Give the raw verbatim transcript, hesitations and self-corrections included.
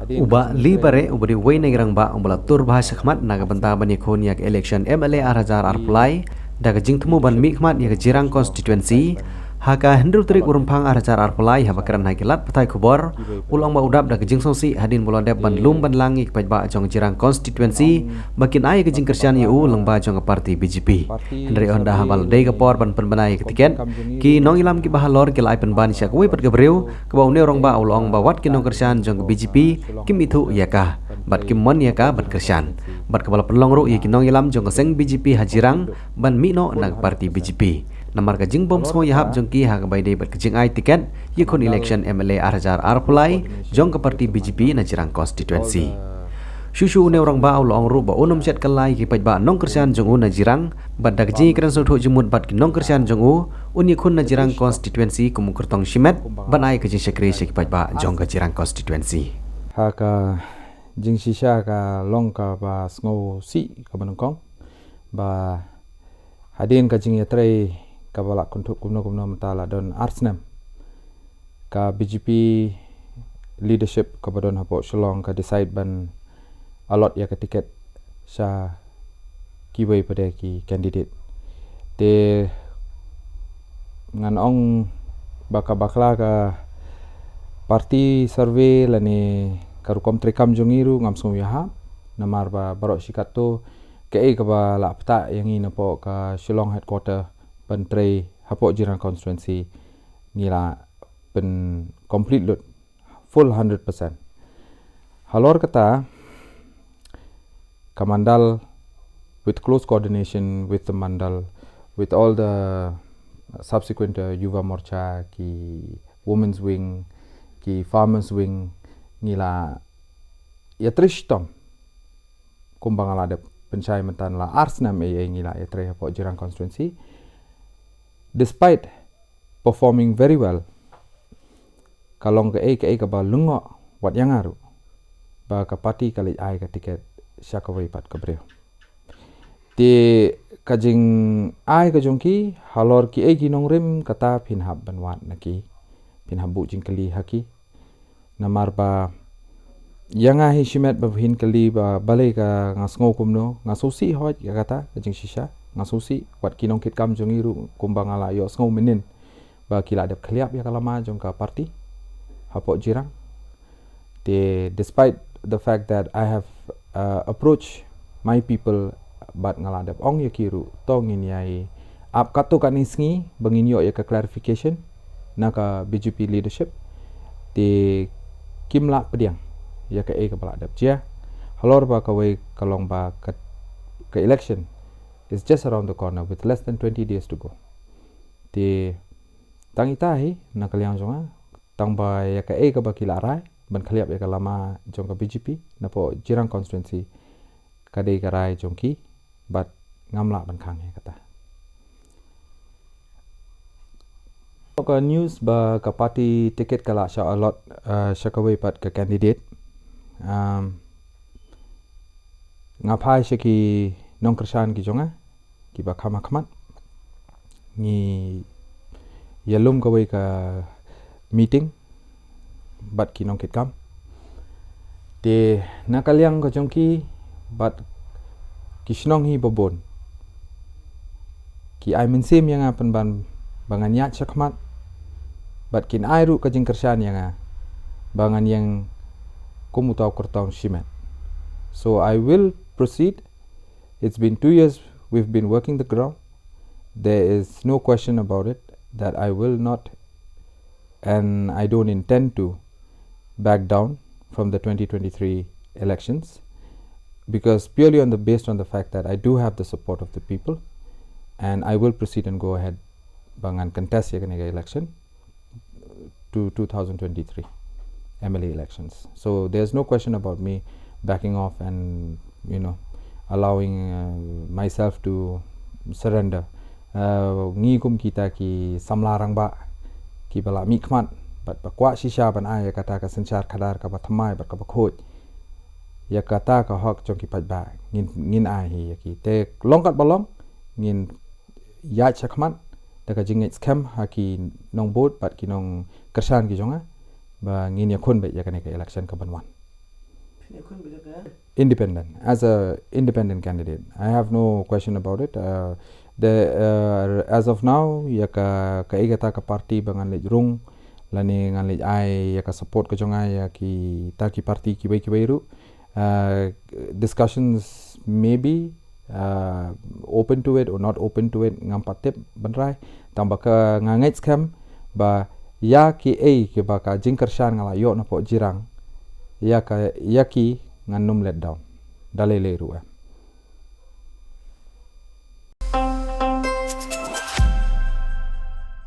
U Bah Lee Bare, uba dei uwei na ki rangbah uba la tur bha shakhmat na ka bynta ban ïakhun ïa ka election M L A ar hajar arphew lai, da ka jingthmu ban mihkhmat ïa ka Jirang constituency, ha ka hynriew tarik u Rymphang ar hajar arphew lai, haba kren ha ki lad pathai khubor, u la ong ba u dap da ka jingsngewsih hadien ba u la dep ban lum ban lang ïa ki paidbah jong ka Jirang constituency ba kin ai ka jingkyrshan ïa u lyngba jong ka party B J P. Hynrei hynda haba la dei ka por ban pynbna ïa ka tiket, ki nongïalam kiba halor ki la ai pynban sha kawei pat ka briew, kaba une u rangbah u la ong ba wat ki nongkyrshan jong ka B J P kim ithuh ïa ka, bad kim mon ïa ka ban kyrshan. Bad kaba la pynlong ruh ïa ki nongïalam jong ka seng B J P ha Jirang ban mih noh na ka party B J P. Namar ka jingbym sngewïahap jong ki ha kaba ïadei bad ka jingai tiket ïakhun election M L A ar hajar arphew lai jong ka party B J P na Jirang constituency. Shuh shuh une u rangbah u la ong ruh ba un ym shet kylla ïa ki paidbah nongkyrshan jong u na Jirang, bad da ka jingïakren sngewthuh jingmut bad ki nongkyrshan jong u, un ïakhun na Jirang constituency kum u kyrtong shimet ban ai ka jingshakri sha ki paidbah jong ka Jirang constituency. Ha ka jingshisha ka long kaba sngewsih kaba nyngkong, ba hadien ka jingïatrei kaba la kynthup kumno kumno mynta la don ar snem, ka B J P leadership kaba don hapoh Shillong ka decide ban allot ïa ka tiket sha kiwei pat de ki candidate. Te ngan ong ba ka bakla ka party survey lane ka rukom treikam jong ngi ruh ngam sngewïahap, namar ba baroh shi katto kaei kaba la pynbna ïa ngi napoh ka Shillong headquarter ban trei hapoh Jirang constituency ngi la pyn complete lut full hundred percent. Halor kata, ka mandal, with close coordination with the mandal, with all the subsequent, uh, Yuva Morcha, ki women's wing, ki farmers wing, ngi la ïatrei shitom kumba nga la dep pynshai mynta la ar snem ei ei ngi la ïatrei hapoh Jirang constituency. Despite performing very well, ka long kaei kaei kaba lyngngoh wat ïa nga ruh ba ka party ka leit ai ka tiket sha kawei pat ka briew. Te ka jingai ka jong ki halor kiei ki nongrim kata phin hap ban wad na ki, phin hap buh jingkylli ha ki. Namar ba ïa nga hi shimet ba phin kylli ba balei ka nga sngew kumno, nga sngewsih hoi ïa kata ka jingshisha, nga sngewsih wat ki nongkitkam jong ngi ruh kumba nga la ïohsngew mynnin ba ki la dep khliap ïa ka lama jong ka party hapoh Jirang. Te despite the fact that I have, uh, approached my people, bad nga la dep ong ïa ki ruh to ngin ïai ap katto katne sngi ba ngin ïoh ïa ka clarification na ka B J P leadership. Te kim lah pdiang ïa kaei kaba la dep jia, halor ba kawei ka long ba ka, ka election is just around the corner with less than twenty days to go. Te tang ita hi na ka liang jong nga, tang ba ïa kaei kaba ki la rai ban khliap ïa ka lama jong ka B J P napoh Jirang constituency, ka dei ka rai jong ki, bad ngam lah ban khang ïa kata. Ka news ba ka party ticket ka la shah allot, uh, sha kawei pat ka candidate, um, nga phai sha ki nongkyrshan ki jong nga kiba kham ha khmat. Ngi ïalum kawei ka meeting bad ki nongkitkam. Te na ka liang ka jong ki bad ki shnong hi babun, ki ai mynsiem ïa nga pynban ba ngan ïaid sha khmat, bad kin ai ruh ka jingkyrshan ïa nga ba ngan ïeng kum uta u kyrtong shimet. So I will proceed. It's been two years we've been working the ground. There is no question about it that I will not, and I don't intend to back down from the twenty twenty-three elections, because purely on the, based on the fact that I do have the support of the people, and I will proceed and go ahead ba ngan contest ïa kane ka election to two thousand twenty-three M L A elections. So there's no question about me backing off and, you know, allowing, uh, myself to surrender. Uh, ngi kum kita ki samla rangbah kiba la mihkhmat bad ba kwah shisha ban ai ïa kata ka synshar khadar kaba thymmai bad kaba khuid, ïa kata ka hok jong ki paidbah, ngin, ngin ai hi ïa ki. Te long katba long, ngin ïaid sha khmat da ka jingngeit skhem ha ki nongbud bad ki nongkyrshan ki jong nga ba ngin ïakhun beit ïa kane ka election kaban wan. Independent, as a independent candidate, I have no question about it. Uh, the uh, as of now, ya ka ka ega ta ka party ba ngan leit rung, lane ngan leit ai ya ka support ka jong nga ya ki ta ki party ki wei ki wei ruh. Uh, discussions maybe uh, open to it or not open to it, ngam pat tip ban rai. Tang ba ka nga ngeit skhem ba ya ki ei ki ba ka jingkyrshan nga la ïoh na pok jirang, ya ka ya ki ngan num let down da lei lei ruh.